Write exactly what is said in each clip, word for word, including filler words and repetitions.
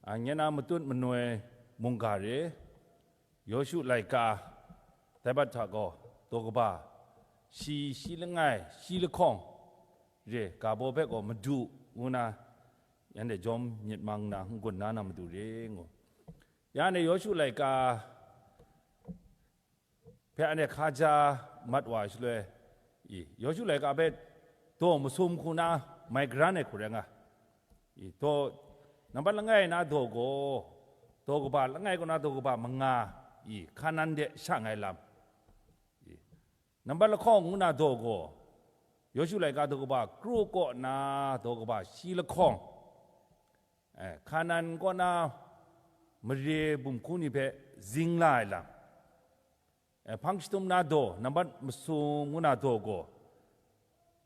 A, nye na matut manoi mungga re, Yawshu laika, dai bat hta gaw, daw kaba, shi, shi langai, shi lahkawng re, ga baw hpe gaw madu ngu na, anhte jawm myit mang nna n-gun na na madu re ngu. Ya ne Yawshu laika hpe anhte hkaja mat wa ai shaloi, i, Yawshu laika hpe daw masum hku na mai garan ai hku rai nga. I, daw, nambat langai na daw gaw, daw kaba langai kaw na daw kaba manga, i, Hkanan de shang ai lam. I, nambat lahkawng ngu na daw gaw, Yawshu laika daw kaba kru kaw na daw kaba shi lahkawng, eh, Hkanan kaw na mare bum hku ni hpe zing la ai lam. Eh, hpang jahtum na daw, nambat masum ngu na daw gaw,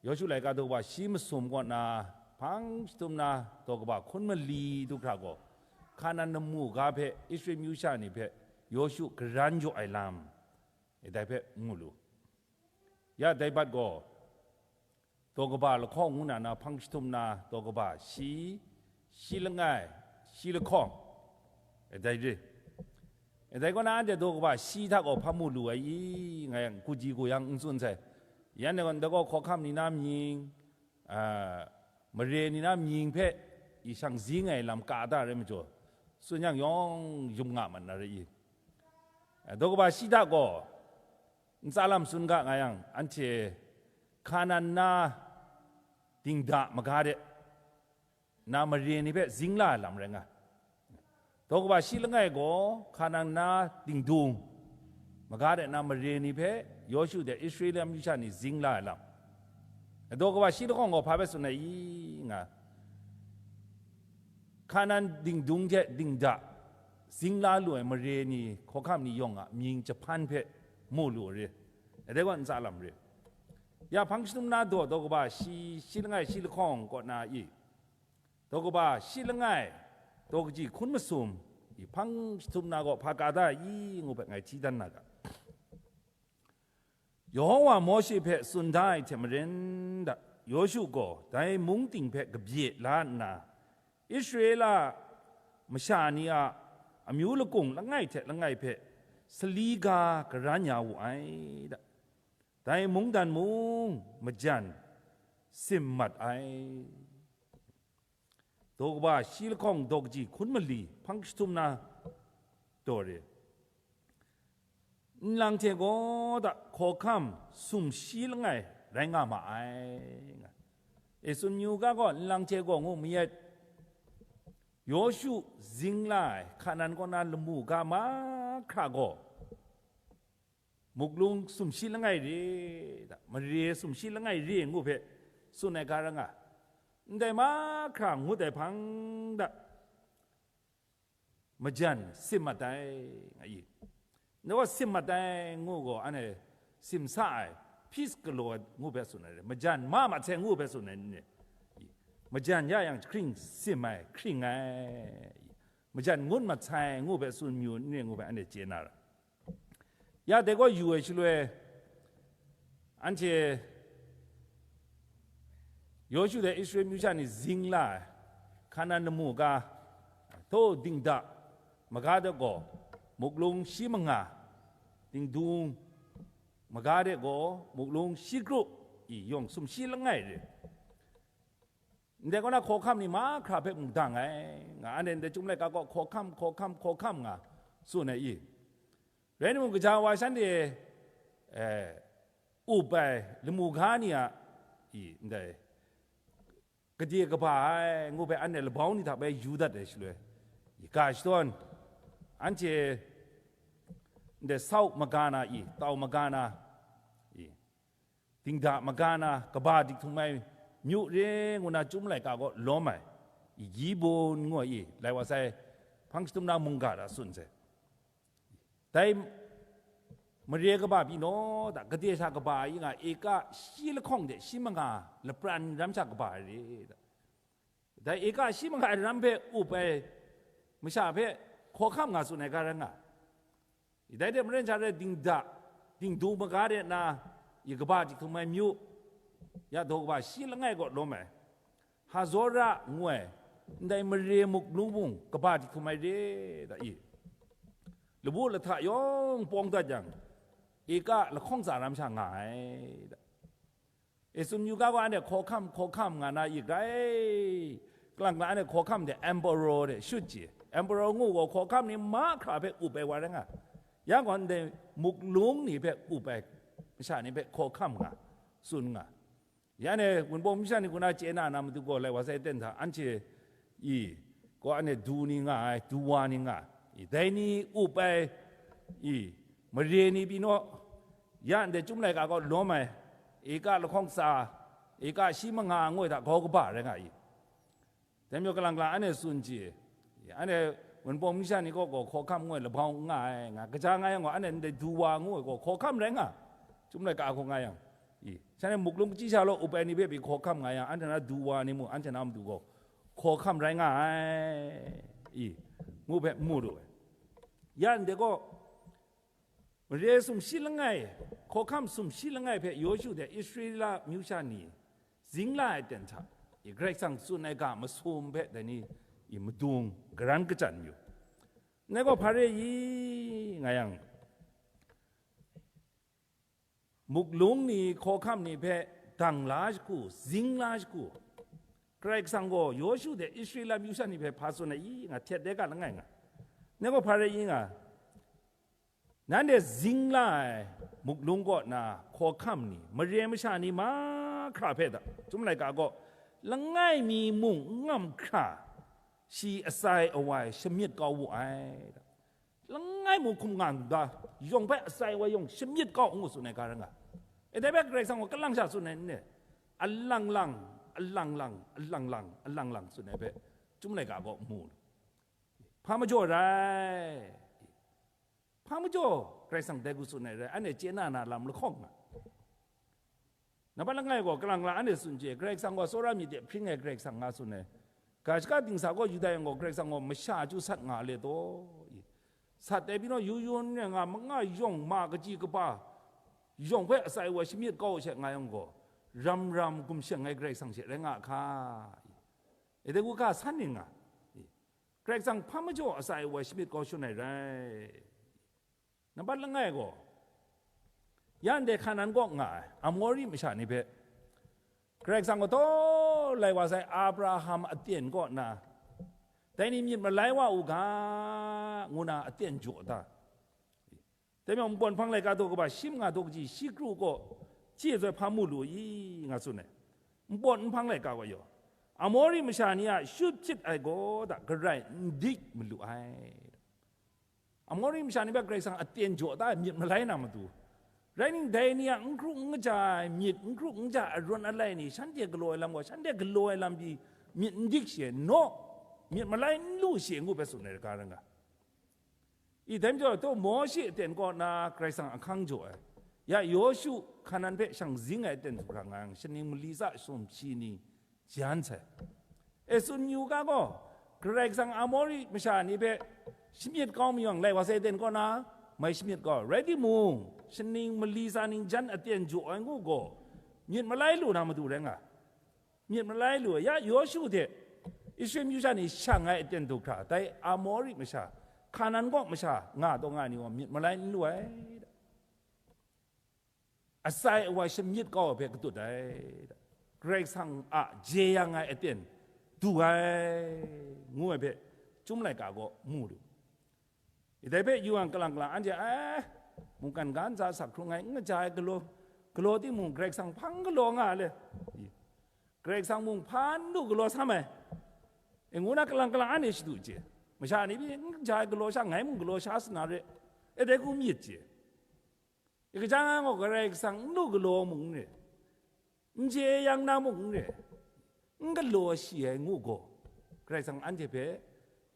Yawshu laika daw kaba shi masum kaw na, hpang jahtum na daw kaba hkun mali du hkra gaw, Hkanan lamu ga hpe Israel myu sha ni hpe Yawshu garan jaw ai lam, eh, dai hpe n mu lu. Ya dai bat gaw, daw kaba lahkawng ngu na na hpang jahtum na daw kaba shi, shi langai, shi lahkawng, e dai re. E dai kaw na anhte daw kaba shi hta gaw hpa mu lu ai i, nga yang, kuji ku yang n tsun sai. Yan dai gaw, ndai gaw hkawhkam ni na mying, a, mare ni na mying hpe i shang zing ai lam ka da rai majaw, tsun yang yawng yum nga mat na re i. A, daw kaba shi hta gaw, ntsa lam tsun ga nga yang, anhte Hkanan na dingda maga de na mare ni hpe zing la ai lam rai nga. Daw kaba shi langai gaw, Hkanan na dingdung maga de na mare ni hpe Yawshu de Israela myu sha ni zing la ai lam. Daw kaba shi lahkawng gaw hpa hpe tsun ai i nga, Hkanan dingdung hte dingda zing la lu ai mare ni hkawhkam ni yawng a mying jahpan hpe mu lu re, dai gaw ntsa lam re. Ya hpang jahtum na daw, daw kaba shi, shi langai shi lahkawng kaw na i, daw kaba shi langai, daw kaji hkun masum i hpang jahtum na gaw hpa ka da i ngu hpe ngai hti dan na ga. Yehowa Mawshe hpe tsun da ai hte maren da, Yawshu gaw dai mung ting hpe kabye la nna, Israela masha ni a amyu lakung langai hte langai hpe sali ga garan ya wu ai da. Dai mungdan mung majan sim mat ai. Daw kaba shi lahkawng daw kaji hkun mali hpang jahtum na daw re. Nlang hte gaw da hkawhkam sumshi langai rai nga ma ai, nga. E tsun yu ga gaw, nlang hte gaw ngu mayat, Yawshu zing la ai Hkanan kaw na lamu ga mahkra gaw, muklung sumshi langai re, da, mare sumshi langai re ngu hpe tsun ai ga ra nga. Ndai mahkra ngut ai hpang da, majan sim mat ai, nga i. Ndai wa sim mat ai ngu gaw, anhte sim sa ai, peace galaw ai ngu hpe tsun ai, majan ma mat sai ngu hpe tsun ai ni, i. Majan ya yang jahkring sim ai, hkring ai, i. Majan ngut mat sai ngu hpe tsun mayu ni ngu hpe anhte chye na ra. Ya dai gaw yu ai shaloi, anhte Yawshu dai Israel myu sha ni zing la ai Hkanan lamu ga, htaw dingda maga de gaw, muklung shi manga, dingdung maga de gaw, muklung shi kru, i yawng sumshi langai re. Ndai kaw na hkawhkam ni mahkra hpe mung dang ai, nga, anhte ndai Chyum laika gaw hkawhkam, hkawhkam, hkawhkam nga tsun ai i. Rai timung, gaja wa shanhte, eh, up ai lamu ga ni a, i, ndai, gade kaba ai ngu hpe anhte labau ni hta bai yu dat ai shaloi, i, ga shadawn, anhte ndai sau maga na i, tau maga na i, dingda maga na, kaba dik htum ai myu re ngu na Chyum laika gaw lawm ai, i, Gibon ngu ai i, lai wa sai, hpang jahtum na mungga da tsun sai. Dai mare kaba pyi naw da, gade sha kaba i nga, eka shi lahkawng de shi manga lapran ram sha kaba ai re da. Dai eka shi manga ai ram hpe up ai masha hpe hkawhkam nga tsun ai ga rai nga. Dai hte maren sha rai dingda, dingdung maga de na, i kaba dik htum ai myu, ya daw kaba shi langai kaw lawm ai, Hazora ngu ai, ndai mare muk lung mung kaba jahtum ai re da i. Labu lahta yawng pawng dat yang, eka lahkawng tsa ram sha nga ai da. E tsun yu ga wa, anhte hkawhkam, hkawhkam nga na i grai, kalang kalang anhte hkawhkam hte emperor hte shut chye. Emperor ngu gaw hkawhkam ni mahkra hpe up ai wa rai nga, ya gaw ndai muk lung ni hpe up ai masha ni hpe hkawhkam nga, tsun nga. Ya ne, Wunpawng masha ni kaw na chye na na matu gaw, lai wa sai ten hta, anhte i, gaw anhte du ni nga ai, du wa ni nga ai, dai ni up ai i, mare ni pyi naw, ya ndai Chyum laika kaw lawm ai, eka lahkawng tsa, eka shi manga ngoi hta grau kaba rai nga i. Dai majaw, kalang kalang anhte tsun chye, anhte Wunpawng masha ni kaw gaw hkawhkam ngoi labau n nga ai, nga kaja nga yang gaw, anhte ndai du wa ngu ai gaw hkawhkam rai nga, Chyum laika hku nga yang, i, shanhte muk lung kachyi sha law up ai ni hpe pyi hkawhkam nga yang, anhte na du wa ni mung anhte na matu gaw hkawhkam rai nga ai, i, ngu hpe mu lu ai. Ya ndai gaw, mare sumshi langai, hkawhkam sumshi langai hpe Yawshu hte Israela amyu sha ni zing la ai ten hta, i, Karai Kasang tsun ai ga masum hpe dai ni i madung garan kachyan yu. Ngai gaw hpa re i nga yang, muk lung ni, hkawhkam ni hpe dang la shagu, zing la shagu, Karai Kasang gaw Yawshu hte Israela amyu sha ni hpe hpa tsun ai i nga htet de ga langai nga. Ngai gaw hpa re i nga, nanhte zing la ai muk lung kaw na hkawhkam ni, mare masha ni mahkra hpe da, Chyum laika gaw, langai mi mung n ngam hkra, shi atsai awai shamyit kau wu ai. Langai mung hkum nga n ga, yawng hpe atsai awai yawng shamyit kau ngu tsun ai ga rai nga. E dai hpe Karai Kasang gaw kalang sha tsun ai n le? Alang lang, alang lang, alang lang, alang lang tsun ai hpe Chyum laika gaw mu lu. Hpa majaw rai? Hpa majaw Karai Kasang dai hku tsun ai rai? Anhte chye na na lam lahkawng nga. Nambat langai gaw, kalang lang anhte tsun chye, Karai Kasang gaw tsawra myit de hpring ai Karai Kasang nga tsun ai. Ga shaka dingsa gaw yu dat yang gaw, Karai Kasang gaw masha chyu sat nga le taw, i, sat ai pyi naw, yu yun rai nga, manga yawng ma kachyi kaba, yawng hpe atsai wa shamyit kau she nga yang gaw, ram ram gumsheng ai Karai Kasang she rai nga a hka? I, e dai hku ga san ning nga? I, Karai Kasang hpa majaw atsai wa shamyit kau shun ai rai? Nambat langai gaw, ya ndai Hkanan kaw nga ai Amori masha ni hpe, Karai Kasang gaw taw lai wa sai Abraham aten kaw na, dai ni myit malai wa u ga, ngu na aten jaw da. Dai majaw, npawt nhpang laika daw kaba shi manga daw kaji shi kru kaw chye zawn hpa mu lu i, nga tsun ai. Npawt nhpang laika gaw yaw, Amori masha ni a shut hpyit ai gaw da garai n dik malu ai. Amori masha ni hpe Karai Kasang aten jaw da ai myit malai na matu, rai ning, dai ni a n hkru n kaja ai myit, n hkru n kaja ai arawn alai ni, shanhte galaw ai lam gaw, shanhte galaw ai lam pyi myit n dik shi ai, naw, myit malai n lu shi ai ngu hpe tsun ai, raga rai nga. I, dai majaw, taw Mawshe aten kaw na Karai Kasang ahkang jaw ai, ya Yawshu Hkanan hpe shang zing ai aten du hkra nga yang, shaning mali tsa sumshi ni jan sai. E tsun yu ga gaw, Karai Kasang Amori masha ni hpe shamyit kau mayawng, lai wa sai aten kaw na mai shamyit kau, rai timung, shaning mali tsa ning jan aten jaw ai ngu gaw, myit malai lu na matu rai nga. Myit malai lu ai, ya Yawshu hte Israel myu sha ni shang ai aten du hkra, dai Amori masha, Hkanan kaw masha nga taw nga ai ni gaw myit malai n lu ai. Atsai awai shamyit kau ai hpe katut ai. Karai Kasang a jeyang ai aten du ai, ngu ai hpe Chyum laika gaw mu lu. I, dai hpe yu yang, kalang kalang anhte, ai, mungkan ga ntsa sak hkrung ai, n kaja ai galaw, galaw timung, Karai Kasang hpang galaw nga ai le, i, Karai Kasang mung hpa n lu galaw sam ai, e, ngu na kalang kalang anhte shadu chye. Masha ni pyi, n kaja ai galaw sha, ngai mung galaw sha sa na re, e, dai hku myit chye. I, kaja nga gaw, Karai Kasang n lu galaw mung n re, n jeyang na mung n re, n galaw shi ai ngu gaw, Karai Kasang anhte hpe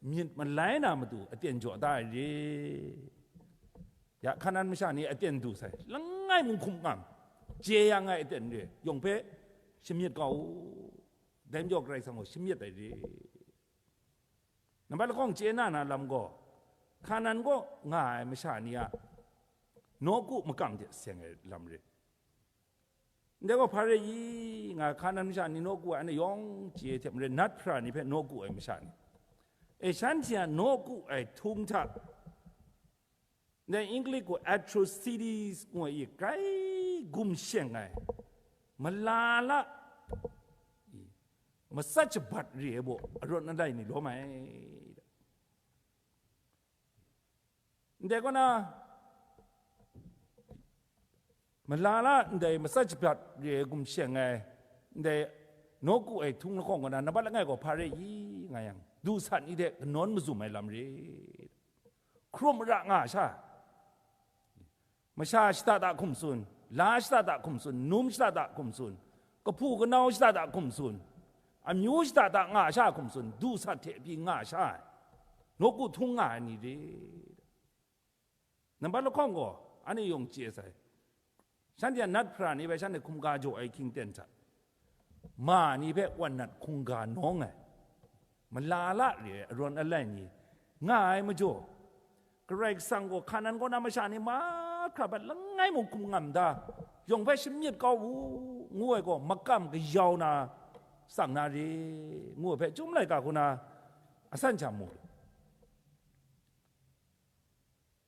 myit malai na matu aten jaw da ai re. Ya, Hkanan masha ni aten du sai, langai mung hkum ngam, jeyang ai aten re, yawng hpe shamyit kau u. Dai majaw Karai Kasang gaw shamyit ai re. Nambat lahkawng chye na na lam gaw, Hkanan kaw nga ai masha ni a nawku makam hte seng ai lam re. Ndai gaw hpa rai i, nga Hkanan masha ni nawku ai, anhte yawng chye ai hte maren, nat hpra ni hpe nawku ai masha ni, e, shanhte a nawku ai htung hta, ndai English gaw atrocities ngu ai, grai gumsheng ai, malala, i, matsat shabat re ai baw arawn alai ni lawm ai. Ndai kaw na, malala ndai matsat shabat re ai gumsheng ai, ndai nawku ai htung lahkawng kaw na, nambat langai gaw hpa rai i, nga yang, du sat ni hte kanawn mazum ai lam re. Hkrum ra nga sha, masha shada da hkum tsun, la shada da hkum tsun, num shada da hkum tsun, kahpu kanau shada da hkum tsun, amyu shada da nga sha hkum tsun, du sat hte pyi nga sha ai, nawku htung nga ai ni re. Nambat lahkawng gaw, anhte yawng chye sai. Shanhte a nat hpra ni bai shanhte hkungga jaw ai hkying ten hta, ma ni hpe wan nat hkungga nawng ai, malala re ai arawn alai ni nga ai majaw, Karai Kasang gaw Hkanan kaw na masha ni mahkra bat langai mung hkum ngam da, yawng hpe shamyit kau u, ngu ai gaw, makam kayau na tsang na re, ngu ai hpe, Chyum laika hku na asan hta mu lu.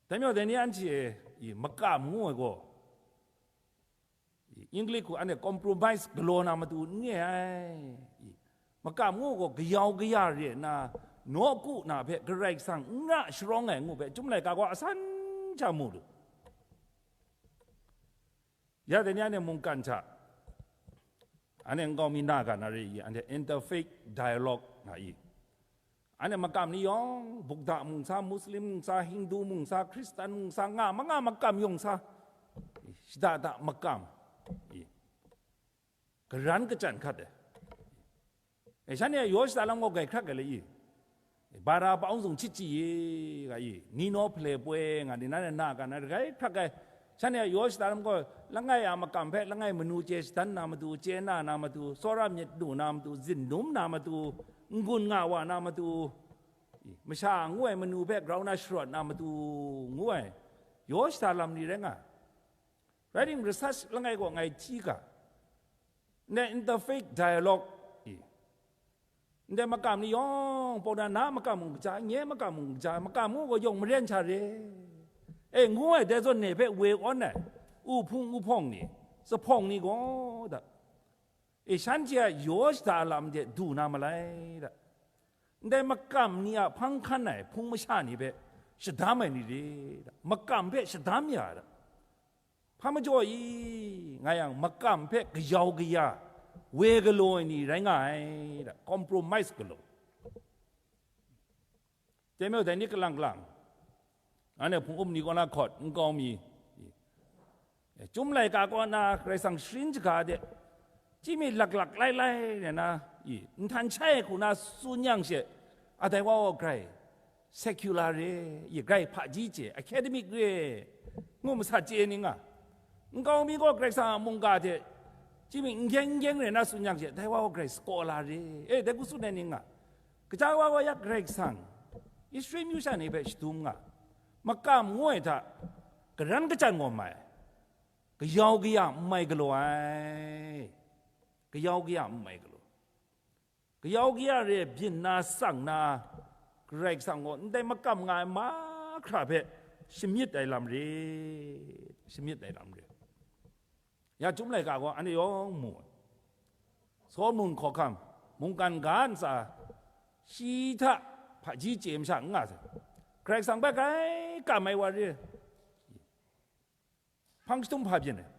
Dai majaw, dai ni anhte, i, makam ngu ai gaw, i, English hku anhte compromise galaw na matu n re ai. I, makam ngu ai gaw, kayau kaya re nna, nawku na hpe Karai Kasang n ra sharawng ai ngu hpe, Chyum laika gaw asan hta mu lu. Ya, dai ni anhte mungkan hta, anhte nkau mi na ga na re i, anhte interfaith dialogue nga i. Anhte makam ni yawng, Buddha mung sa, Muslim mung sa, Hindu mung sa, Hkristan mung sa, nga ma nga makam yawng sa, shada da makam i, karan kachyan hkat ai. E, shanhte a yaw shada lam gaw grai hkrak ai le i? Bara paung zung chit chyi i, ga i, ni naw hpale poi nga ni, nanhte na ga na grai hkrak ai. Shanhte a yaw shada lam gaw, langai a makam hpe langai manu chye shadan na matu, chye na na matu, tsawra myit lu na matu, zin dum na matu, n-gun nga wa na matu, i, masha ngu ai manu hpe grau na sharawt na matu, ngu ai yaw shada lam ni rai nga ai. Rai timung, research langai gaw ngai hti ga, ndai interfaith dialogue i, ndai makam ni yawng, Pawna na makam mung kaja, nye makam mung kaja, makam ngu gaw yawng maren sha re. E, ngu ai, dai zawn ne hpe woi awn ai, uhpung uhpawng ni, zuphpawng ni gaw da, e, shanhte a yaw shada lam de du na malai da. Ndai makam ni a hpang hkan ai hpung masha ni hpe shadam ai ni re da, makam hpe shadam ya da. Hpa majaw i, nga yang, makam hpe kayau kaya, woi galaw ai ni rai nga ai da, compromise galaw. Dai majaw, dai ni kalang kalang, anhte hpung up ni kaw na hkawt nkau mi, e, Chyum laika kaw na Karai Kasang sharin shaga de, chyi mi laklak lai lai rai na, i, nhtan shai hku na tsun yang she, a, dai wa gaw grai secular re, i, grai hpaji chye, academic re, ngu masat chye ning a, nkau mi gaw Karai Kasang a mungga hte chyi mi n gyeng n gyeng rai na tsun yang she, dai wa gaw grai scholar re, e, dai hku tsun ai ning a, kaja wa gaw ya Karai Kasang Israel myu sha ni hpe shadum nga, makam ngu ai hta karan kachyan gaw mai, kayau kaya n mai galaw ai, kayau kaya n mai galaw. Kayau kaya re byin na, tsang na, Karai Kasang gaw ndai makam nga ai mahkra hpe shamyit ai lam re, shamyit ai lam re. Ya, Chyum laika gaw anhte yawng mu ai. Solomon hkawhkam, mungkan ga ntsa, shi hta hpaji chye masha n nga sai. Karai Kasang hpe grai kam ai wa re. Hpang jahtum hpa byin ai.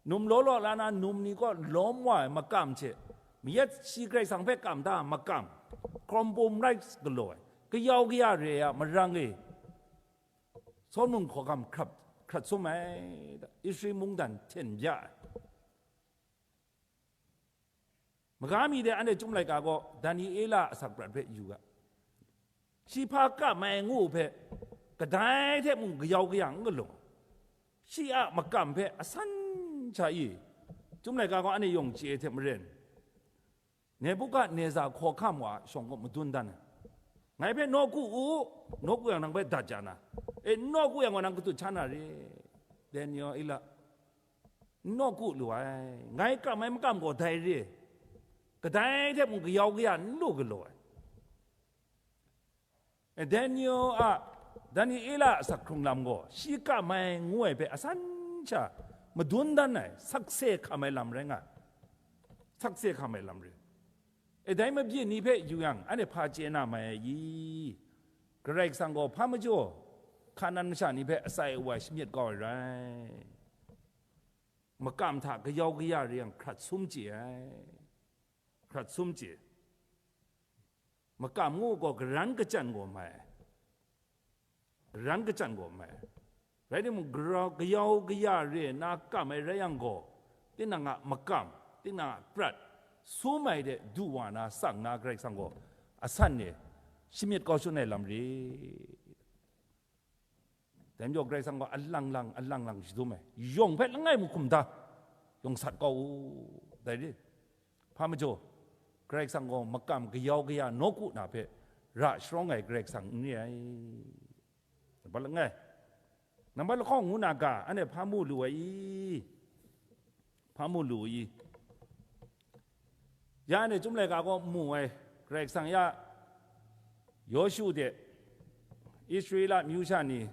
Num law law la na num ni kaw lawm wa ai makam hte, mayat shi Karai Kasang hpe kam da ai makam, compromise galaw ai, kayau kaya re ai a marang e, Solomon hkawhkam hkrat, hkrat sum ai, Israel mungdan hten bya ai. Maga mi de anhte Chyum laika gaw Daniela asak prat hpe yu ga. Shi hpa kam ai ngu hpe, kadai hte mung kayau kaya n galung. Shi a makam hpe asan sha i, Chyum laika gaw anhte yawng chye ai hte maren, Nebukadneza hkawhkam wa a shawng gaw madun dan ai. Ngai hpe nawku u, nawku yang nang hpe dat ja na, e, n nawku yang gaw nang katut sha na re, Daniela. N nawku lu ai, ngai kam ai makam gaw dai re, kadai hte mung kayau kaya n lu galaw ai. Daniel a, Daniela a asak hkrung lam gaw shi kam ai ngu ai hpe asan sha madun dan ai, sakse hkam ai lam rai nga ai. Sakse hkam ai lam rai. E dai mabyin ni hpe yu yang, anhte hpa chye na mai ai i? Karai Kasang gaw hpa majaw Kanan masha ni hpe atsai awai shamyit kau ai rai. Makam hta kayau kaya re yang hkrat sum chye ai. Hkrat sum chye. Makam ngu gaw karan kachyan gaw mai ai. Karan kachyan gaw mai ai. Rai timung, grau, kayau kaya re nna kam ai rai yang gaw, tinang a makam, tinang a prat, sum ai de du wa na, tsang na Karai Kasang gaw asan e shamyit kau shangun ai lam re. Dai majaw Karai Kasang gaw alang lang, alang lang shadum ai. Yawng hpe langai mu hkum da, yawng sat kau u, dai re. Hpa majaw, Karai Kasang gaw makam kayau kaya nawku na hpe ra sharawng ai Karai Kasang n re ai. Nambat langai, nambat lahkawng ngu na ga, anhte hpa mu lu ai i? Hpa mu lu i? Ya anhte Chyum Laika gaw mu ai, Karai Kasang ya Yawshu de Israela myu sha ni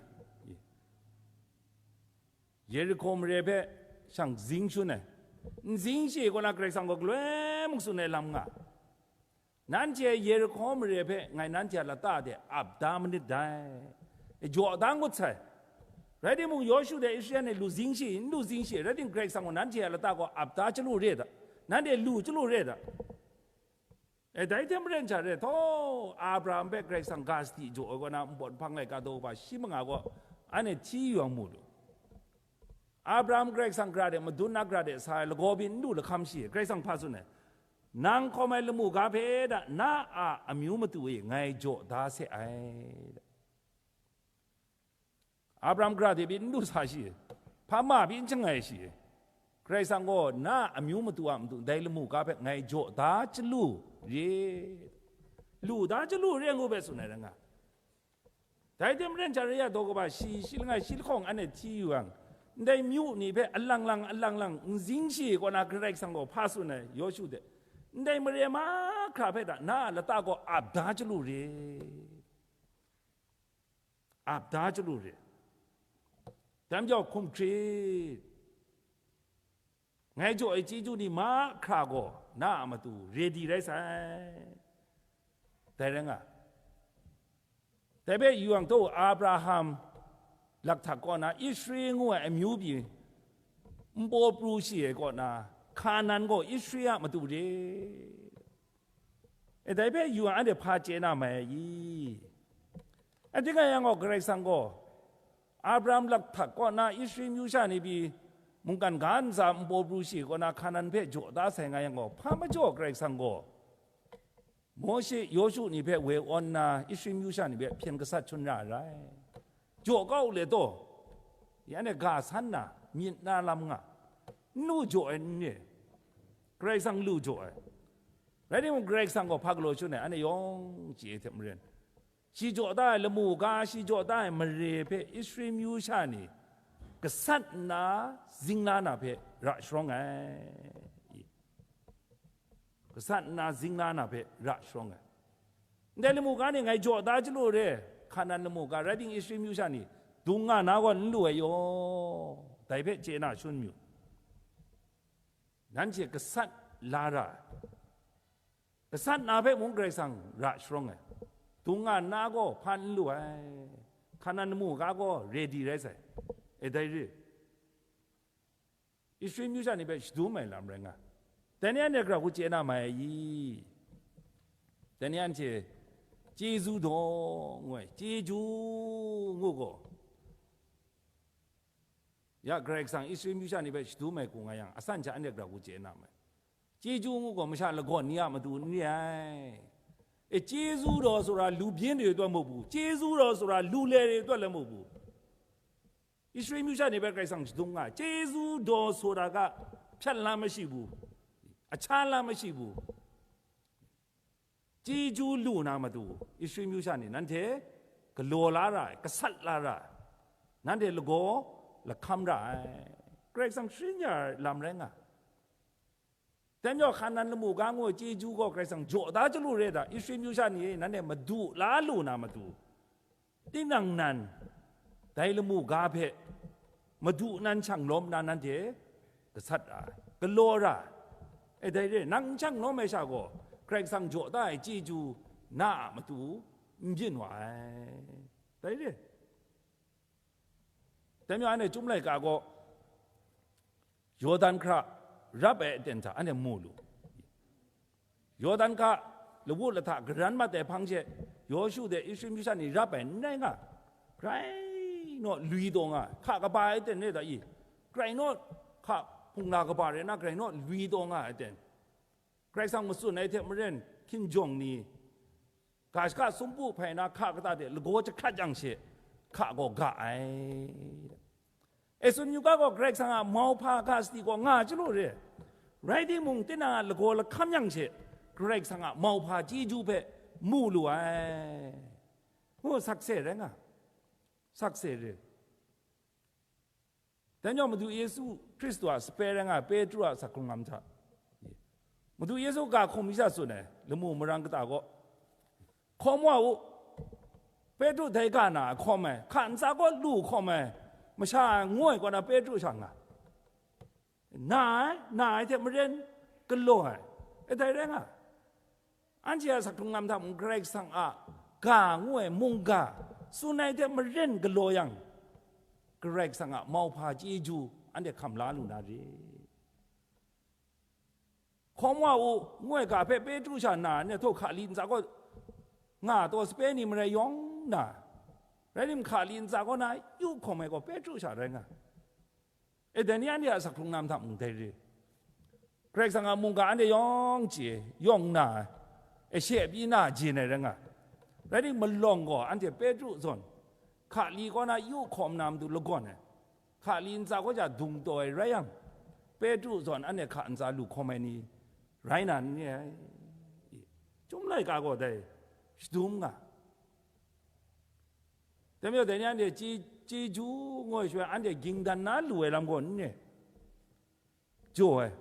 Yerihko mare hpe shang zing shun ai. N zing shi kaw na Karai Kasang gaw galoi mung tsun ai lam nga. Nanhte Yerihko mare hpe ngai nanhte a lata de ap da manit dai. E, jaw da ngut sai. Rai timung, Yawshu de Israel ni lu zing shi, n lu zing shi, rai timung, Karai Kasang gaw nanhte a lata gaw ap da chyalu re da, nanhte lu chyalu re da. E, dai hte maren sha re, htaw, Abraham hpe Karai Kasang ga sadi jaw ai kaw na, npawt nhpang laika daw kaba shi manga gaw, anhte hti yu yang mu lu. Abraham Karai Kasang gara de madun na gara de sa ai lagaw byin n lu lahkam shi, Karai Kasang hpa tsun ai, nang hkawm ai lamu ga hpe da, na a amyu matu e ngai jaw da se ai. Abraham gara de byin n lu sa shi, hpa ma byin n shangai shi. Karai Kasang gaw na a amyu matu a matu dai lamu ga hpe ngai jaw da chyalu re, lu da chyalu re ngu hpe tsun ai rai nga. Dai hte maren sha re ya daw kaba shi, shi langai shi lahkawng anhte hti yu yang, ndai myu ni hpe alang lang, alang lang n zing shi kaw na Karai Kasang gaw hpa tsun ai, Yawshu de, ndai mare mahkra hpe da na a lata gaw ap da chyalu re. Ap da chyalu re. Dai majaw hkum hkrit, ngai jaw ai chyeju ni mahkra gaw na a matu ready rai sai. Dai rai nga. Dai hpe yu yang taw, Abraham lakhtak kaw na Ishri ngu ai amyu pyi npaw pru shi ai kaw na, Hkanan gaw Ishri a matu re. E, dai hpe yu yang anhte hpa chye na mai ai i? Anhte nga yang gaw Karai Kasang gaw Abraham lakhtak kaw na Ishri myu sha ni pyi mungkan ga ntsa npaw pru shi kaw na Hkanan hpe jaw da sai nga yang gaw, hpa majaw Karai Kasang gaw Mawshe, Yawshu ni hpe woi awn nna Ishri myu sha ni hpe hpyen gasat shun ra ai rai. Jaw kau le taw, ya ne ga san na, myit na lam nga, n lu jaw ai n re, Karai Kasang lu jaw ai. Rai timung, Karai Kasang gaw hpa galaw shun ai, anhte yawng chye hte maren, shi jaw da ai lamu ga, shi jaw da ai mare hpe Ishri myu sha ni gasat nna zing la na hpe ra sharawng ai. Gasat nna zing la na hpe ra sharawng ai. Ndai lamu ga ni ngai jaw da chyalu re, Hkanan lamu ga, rai timung, Ishri myu sha ni dung nga na gaw n lu ai yaw, dai hpe chye na shun myu. Nanhte gasat la ra ai. Gasat na hpe mung Karai Kasang ra sharawng ai. Dung nga nna gaw hpa n lu ai. Hkanan lamu ga gaw ready rai sai. E dai re. Ishri myu sha ni hpe shadum ai lam rai nga. Dai ni anhte gara hku chye na mai ai i? Dai ni anhte chyeju daw ngu ai, chyeju ngu gaw, ya Karai Kasang Ishri myu sha ni hpe shadum ai hku nga yang, asan sha anhte gara hku chye na mai? Chyeju ngu gaw masha lagawn ni a matu n re ai. E, chyeju daw sara lu byin re ai tut muk bu, chyeju daw sara lu le re ai tut le muk bu. Ishri myu sha ni hpe Karai Kasang shadum nga, chyeju daw sara ga hpyan la mashi bu, ahkya la mashi bu. Chyeju lu na matu, Ishri myu sha ni nanhte galaw la ra ai, gasat la ra ai, nanhte lagaw lahkam ra ai. Karai Kasang sharin ya ai lam rai nga. Dai majaw, Hkanan lamu ga ngu ai chyeju gaw Karai Kasang jaw da chyalu re da, Israel myu sha ni e, nanhte madu la lu na matu, tinang nan dai lamu ga hpe madu nan shang lawm na nanhte gasat ra ai, galaw ra ai. E, dai re, nang n shang lawm ai sha gaw, Karai Kasang jaw da ai chyeju na a matu n byin wa ai. Dai re. Dai majaw, anhte Chyum laika gaw Yawdan hkra rap ai aten hta anhte mu lu. Yawdan hka lawu lahta garan mat ai hpang she, Yawshu de Israel myu sha ni rap ai n rai nga, grai naw lui taw nga ai, hka kaba ai aten re da i? Grai naw hka hpungla kaba rai nna, grai naw lui taw nga ai aten. Karai Kasang matsun ai hte maren, hkinjawng ni ga shaka sumpu hpai na hka kata de lagaw jahkrat yang she, hka gaw ga ai. Esun yu ga gaw Karai Kasang a mauhpa ga sadi gaw nga chyalu re. Rai timung, tinang a lagaw lahkam yang she, Karai Kasang a mauhpa chyeju hpe mu lu ai. Ngu, sakse rai nga, sakse re. Dai majaw, Madu Yesu Hkristu a sape rai nga ai Petru a asak hkrung lam hta, Madu Yesu ga hkum mi sha tsun ai, lamu marang kata gaw, hkawm wa u, Petru dai ga na ai hkawm ai, hka ntsa gaw lu hkawm ai, masha ngu ai kaw na Petru sha nga, na ai, na ai hte maren galaw ai, e, dai rai nga. Anhte a asak hkrung lam hta mung Karai Kasang a ga ngu ai mungga tsun ai hte maren galaw yang, Karai Kasang a mauhpa chyeju anhte hkam la lu na re. Hkawm wa u, ngu ai ga hpe Petru sha na, ne htaw hkali ntsa gaw nga taw sape ni marai yawng na, rai tim, hkali ntsa kaw na yu hkawm ai gaw Petru sha rai nga. E, dai ni anhte a asak hkrung lam hta mung dai re. Karai Kasang a mungga anhte yawng chye, yawng na, e, she pyi na jen ai rai nga. Rai tim, malawng gaw anhte Petru zawn hkali kaw na yu hkawm na matu lagawn ai, hkali ntsa kaw ja dung taw ai rai yang, Petru zawn anhte hka ntsa lu hkawm ai ni rai na n re ai. Chyum laika gaw dai shadum nga. Dai majaw, dai ni anhte chye, chyeju ngu ai shaloi, anhte ging dan na lu ai lam gaw n re, jaw ai.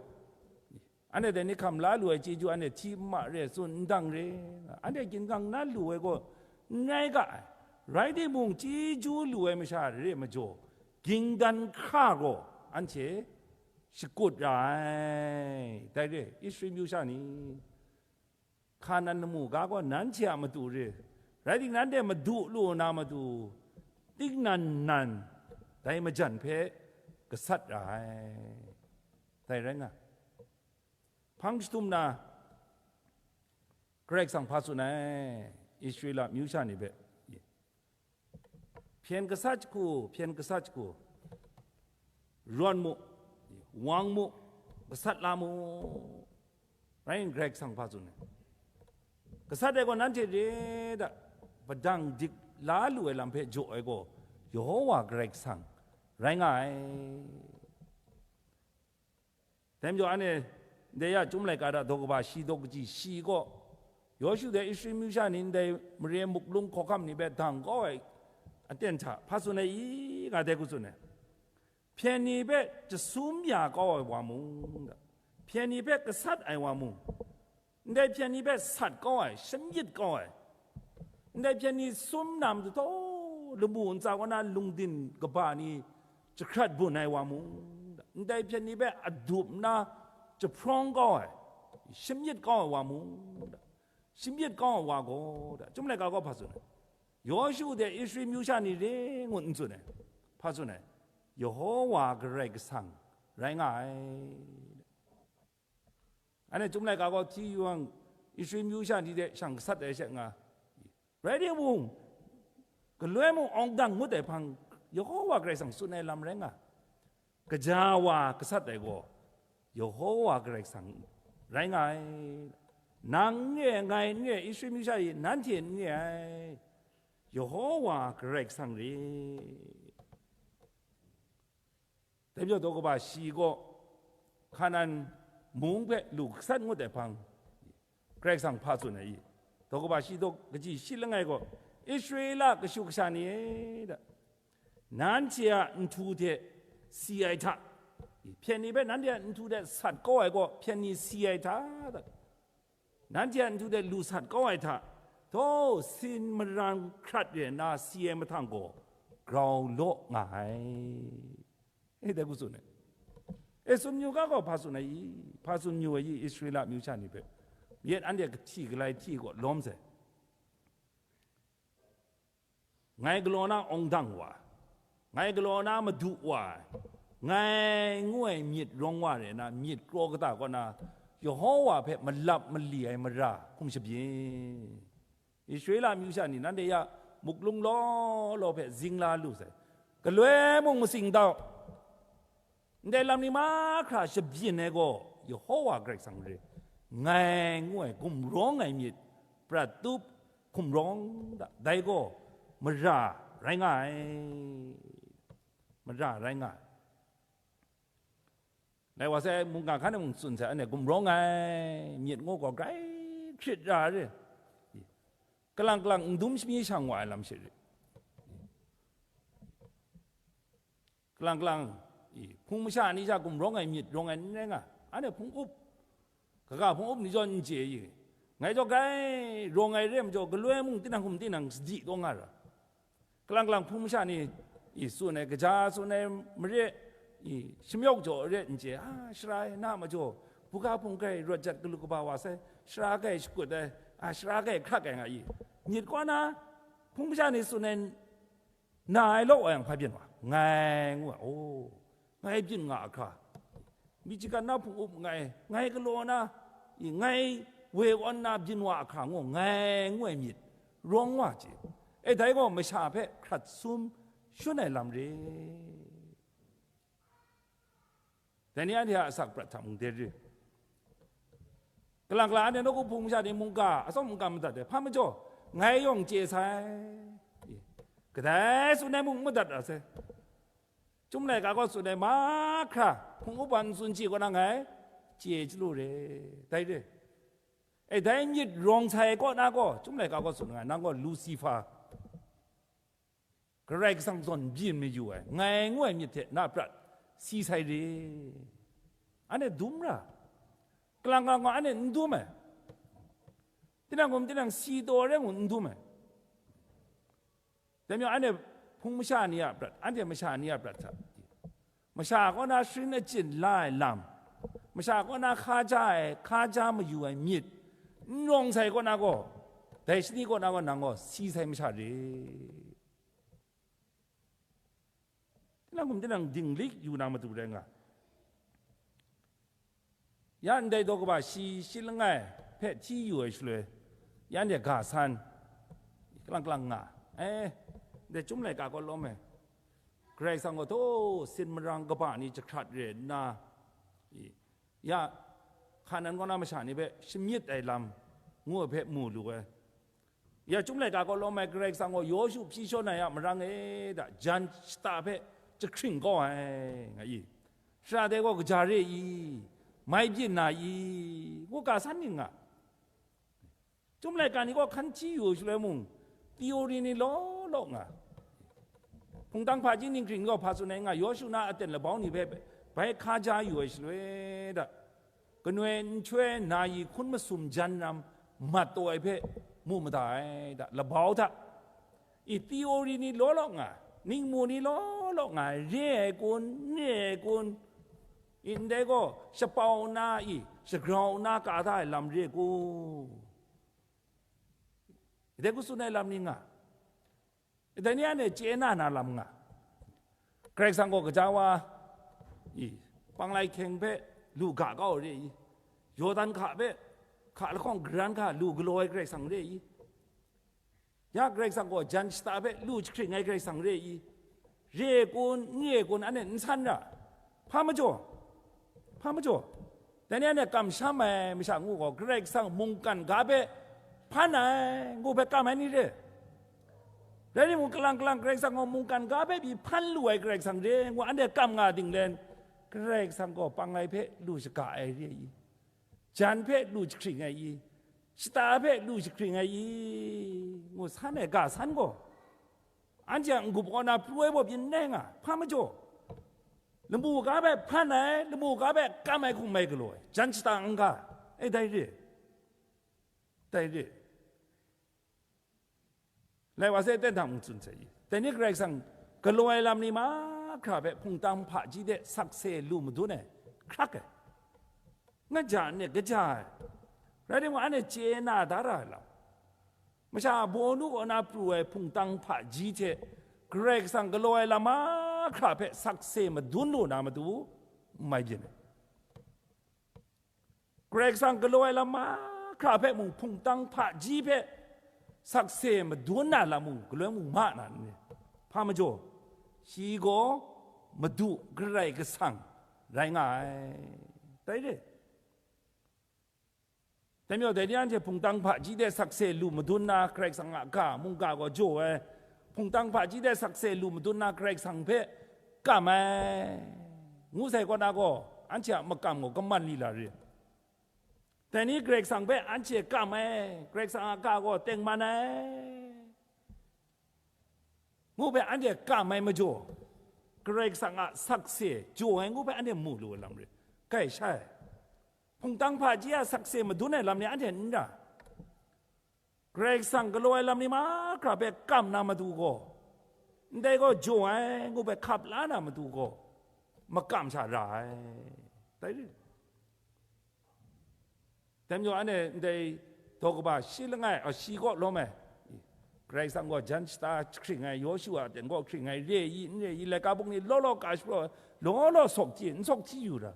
Anhte dai ni hkam la lu ai chyeju anhte hti ma re, tsun ndang re, anhte gingang na lu ai gaw n rai ga ai. Rai timung, chyeju lu ai masha re majaw, ging dan hkra gaw anhte shakut ra ai. Dai re, Israel myu sha ni, Hkanan lamu ga gaw nanhte a matu re, rai timung, nanhte madu lu na matu, tingnan nan dai majan hpe gasat ra ai. Dai rai nga, hpang jahtum na Karai Kasang hpa tsun ai, Israela myu sha ni hpe, hpyen gasat jahku, hpyen gasat jahku, rawn mu, wang mu, gasat la mu, rai nna Karai Kasang hpa tsun ai. Gasat ai gaw nanhte re da, padang dik la lu ai lam hpe jaw ai gaw, Yehowa Karai Kasang rai nga ai. Dai majaw, anhte ndai ya Chyum laika hta daw kaba shi daw kaji shi gaw, Yawshu dai Israel myu sha ni ndai mare muklung hkawhkam ni hpe dang kau ai aten hta hpa tsun ai i, nga dai hku tsun ai. Hpyen ni hpe jasum ya kau ai wa mung, hpyen ni hpe gasat ai wa mung, ndai hpyen ni hpe sat kau ai, shamyit kau ai, ndai hpyen ni sum na matu taw, lamu ntsa kaw na lungdin kaba ni jahkrat bun ai wa mung, ndai hpyen ni hpe adup nna jahprawng kau ai, shamyit kau ai wa mung, shamyit kau ai wa gaw, da, Chyum laika gaw hpa tsun ai? Yawshu de Israel myu sha ni re ngut n tsun ai. Hpa tsun ai? Yehowa Karai Kasang rai nga ai. Anhte Chyum laika gaw hti yu yang, Israel myu sha ni de shang gasat ai she nga. Rai timung, galoi mung awng dang ngut ai hpang, Yehowa Karai Kasang tsun ai lam rai nga. Kaja wa gasat ai gaw, Yehowa Karai Kasang rai nga ai. Nang n re ai, ngai n re ai, Israel myu sha ni nanhte n re ai, Yehowa Karai Kasang re. Dai majaw, daw kaba shi gaw Hkanan mung hpe lu gasat ngut ai hpang, Karai Kasang hpa tsun ai i? Daw kaba shi daw kaji shi langai gaw, Israela kashu kasha ni e, da, nanhte a nhtu hte si ai hta, Hpyen ni hpe nanhte a nhtu de sat kau ai gaw, hpyen ni si ai hta, nanhte a nhtu de lu sat kau ai hta, taw, sin maran hkrat re nna si ai mahtang gaw, grau law nga ai. E, dai ku tsun ai. E, tsun yu ga gaw, hpa tsun ai i? Hpa tsun yu ai i, Israela amyu sha ni hpe? Yet anhte kahti galai hti gaw lawm sai. Ngai galaw na awng dang wa, ngai galaw na madu wa, ngai ngu ai myit rawng wa re na, myit kraw kata kaw na, Yehova hpe malap mali ai mara hkum shabyin. Israela amyu sha ni, nanhte ya muklung law law hpe zing la lu sai. Galoi mung masing dau. Ndai lam ni mahkra shabyin ai gaw, Yehova Karai Kasang re, ngai ngu ai gumrawng ai myit prat tup hkum rawng da, dai gaw mara rai nga ai, mara rai nga ai. Dai wa sai, mungga hkan e mung tsun sai, anhte gumrawng ai myit ngu gaw grai hkrit ra re, kalang kalang n dum shami shang wa ai lam she re. Kalang kalang, i, hpung masha ni sha gumrawng ai myit rawng ai n rai nga, anhte hpung up, kaga hpung up ni zawn n chye i, ngai zaw grai rawng ai re ai majaw, galoi mung tinang hkum tinang sadi taw nga ra. Kalang kalang hpung masha ni, i, tsun ai, kaja tsun ai mare, i, shamyawk jaw re n chye, a, sara e, na majaw, buga hpung grai rawt jat galu kaba wa sai, sara grai shakut ai, a, sara grai hkrak ai nga i, myit kaw na, hpung masha ni tsun ai, na ai law wa yang, hpa byin wa? Ngai ngu ai, aw, ngai byin nga a hkra, mi hkying na hpung up ngai, ngai galaw na, i, ngai woi awn na byin wa a hkra ngu, ngai ngu ai myit rawng wa chye. E, dai gaw masha hpe hkrat sum shun ai lam re. Dai ni anhte a asak prat hta mung de re. Kalang kalang anhte nawku hpung masha ni mungga atsawm mungga madat ai, hpa majaw, ngai yawng chye sai. Kadai tsun ai mung madat ra sai. Chyum laika gaw tsun ai mahkra, hpung up wa n tsun chye kaw na ngai chye chyalu re, dai re. E, dai myit rawng sai kaw na gaw, Chyum laika gaw tsun nga, nang gaw Lusifa, Karai Kasang zawn byin mayu ai, ngai ngu ai myit hte na prat si sai re. Anhte dum ra. Kalang kalang gaw anhte n dum ai. Tinang hkum tinang si taw ai rai mung n dum ai. Dai majaw anhte hpung masha ni a prat, anhte masha ni a prat hta, masha kaw na sharin achyin la ai lam, masha kaw na hka ja ai, hka ja mayu ai myit, n rawng sai kaw na gaw, dai shani kaw na gaw nang gaw si sai masha re. Tinang hkum tinang dinglik yu na matu rai nga. Ya ndai daw kaba shi shi langai hpe hti yu ai shaloi, ya ndai ga san, kalang kalang nga, eh, ndai Chyum laika kaw lawm ai, Karai Kasang gaw taw sin marang kaba ni jahkrat re nna, i, ya, hka nan kaw na masha ni hpe shamyit ai lam ngu ai hpe mu lu ai. Ya, Chyum laika kaw lawm ai Karai Kasang gaw Yawshu hpyi shaw na ya marang e da, jan shata hpe jahkring kau ai, nga i. Shara dai gaw kaja re i, mai byin na i, ngu ga san ning nga. Chyum laika ni gaw hkan hti yu shaloi mung, theory ni law law nga. Hpungtang hpaji ninghkring gaw hpa tsun ai nga, Yawshu na aten labau ni hpe bai hka ja yu ai shaloi da, kanoi nhtoi na yi hkun masum jan ram mat taw ai hpe mu mada ai da, labau hta. I, theory ni law law nga, ningmu ni law law nga, re ai kun, n re ai kun, i, ndai gaw shapau na i, shagrau na ka da ai lam re ai kun, dai ku tsun ai lam ni nga. Dai ni anhte chye na na lam nga. Karai Kasang gaw gaja wa, i, panglai hkyeng hpe lu ga kau re i, Yawdan hka hpe, hka lahkawng garan hka lu galaw ai Karai Kasang re i, ya Karai Kasang gaw jan shata hpe lu jahkring ai Karai Kasang re i, re ai kun, n re ai kun, anhte n san ra. Hpa majaw, hpa majaw, dai ni anhte kamsham ai masha ngu gaw, Karai Kasang mungkan ga hpe hpan ai ngu hpe kam ai ni re? Rai timung, kalang kalang Karai Kasang gaw mungkan ga hpe pyi hpan lu ai Karai Kasang re ngu anhte kam nga dinglen, Karai Kasang gaw panglai hpe lu shaga ai re i? Jan hpe lu jahkring ai i? Shata hpe lu jahkring ai i? Ngu san ai ga san gaw, anhte a n-gup kaw na pru ai baw byin n rai nga, hpa majaw. Lamu ga hpe hpan ai, lamu ga hpe kam ai hkum mai galaw ai, jan shata n ga, e, dai re, dai re. Lai wa se, ten hta mung tsun sai i, dai ni Karai Kasang galaw ai lam ni mahkra hpe hpungtang hpaji de sakse lu madun ai, hkrak ai, ngaja nni gaja ai, rai timung, anhte chye na da ra ai lam, masha bawnu kaw na pru ai hpungtang hpaji hte Karai Kasang galaw ai lam mahkra hpe sakse madun lu na matu, n mai byin ai. Karai Kasang galaw ai lam mahkra hpe mung hpungtang hpaji hpe sakse madun na lam mung, galoi mung ma na ni? Hpa majaw, shi gaw Madu Karai Kasang rai nga ai. Dai re. Dai majaw, dai ni anhte hpungtang hpaji de sakse lu madun na Karai Kasang a ga mungga gaw jaw ai, hpungtang hpaji de sakse lu madun na Karai Kasang hpe kam ai, ngu sai kaw na gaw, anhte a makam gaw kaman li la re. Dai ni Karai Kasang hpe anhte kam ai, Karai Kasang a ga gaw tengman ai, ngu hpe anhte kam ai majaw, Karai Kasang a sakse jaw ai ngu hpe anhte mu lu ai lam re. Kai sha ai. Hpungtang hpaji a sakse madun ai lam ni anhte n ra. Karai Kasang galaw ai lam ni mahkra hpe kam na matu gaw, ndai gaw jaw ai ngu hpe hkap la na matu gaw, makam sha ra ai. Dai re. Dai majaw, anhte ndai daw kaba shi langai, a, shi kaw lawm ai, Karai Kasang gaw jan shata hkring ai, Yawshu a ten gaw hkring ai, re i, n re i, laika bung ni law law ka shapraw ai, law law sawk chye, n sawk chye yu ra.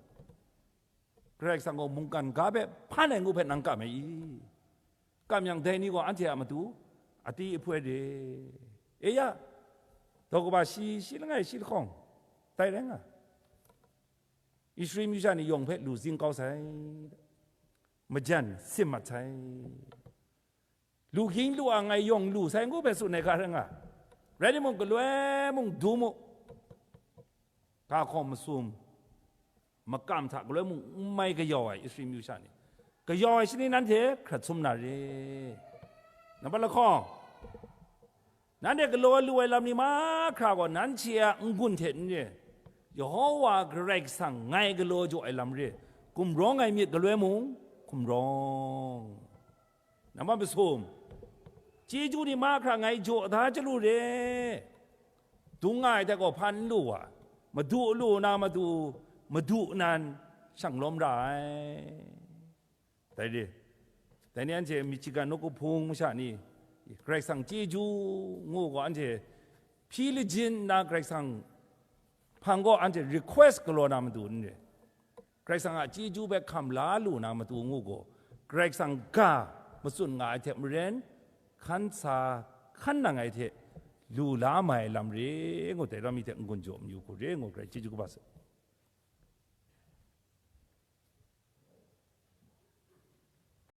Karai Kasang gaw mungkan ga hpe hpan ai ngu hpe nang kam ai i? Kam yang, dai ni gaw anhte a matu ati ahpoi re. E ya, daw kaba shi, shi langai shi lahkawng, dai rai nga. Israel masha ni yawng hpe lu zing kau sai, majan sim mat sai, lu ging lu ang ai yawng lu sai ngu hpe tsun ai ga rai nga. Rai timung, galoi mung dum u, ga hkawm masum, makam hta galoi mung n mai kayau ai Israel masha ni, kayau ai shani nanhte hkrat sum na re. Nambat lahkawng, nanhte galaw lu ai lam ni mahkra gaw, nanhte a n-gun hte n re, Yehova Karai Kasang ngai galaw jaw ai lam re, gumrawng ai myit galoi mung hkum rawng. Nambat masum, chyeju ni mahkra ngai jaw da chyalu re, dung nga ai hte gaw hpan n lu wa, madu lu na matu, madu nan shang lawm ra ai. Dai re, dai ni anhte Michigan nawku hpung masha ni, Karai Kasang chyeju ngu gaw, anhte hpyi lajin nna Karai Kasang hpang gaw anhte request galaw na matu n re. Karai Kasang a chyeju hpe hkam la lu na matu ngu gaw, Karai Kasang ga matsun nga ai hte maren, hkan sa hkan nang ai hte lu la mai lam re ngu, dai rau mi hte n-gun jaw mayu hku re ngu, Karai chyeju kaba sa.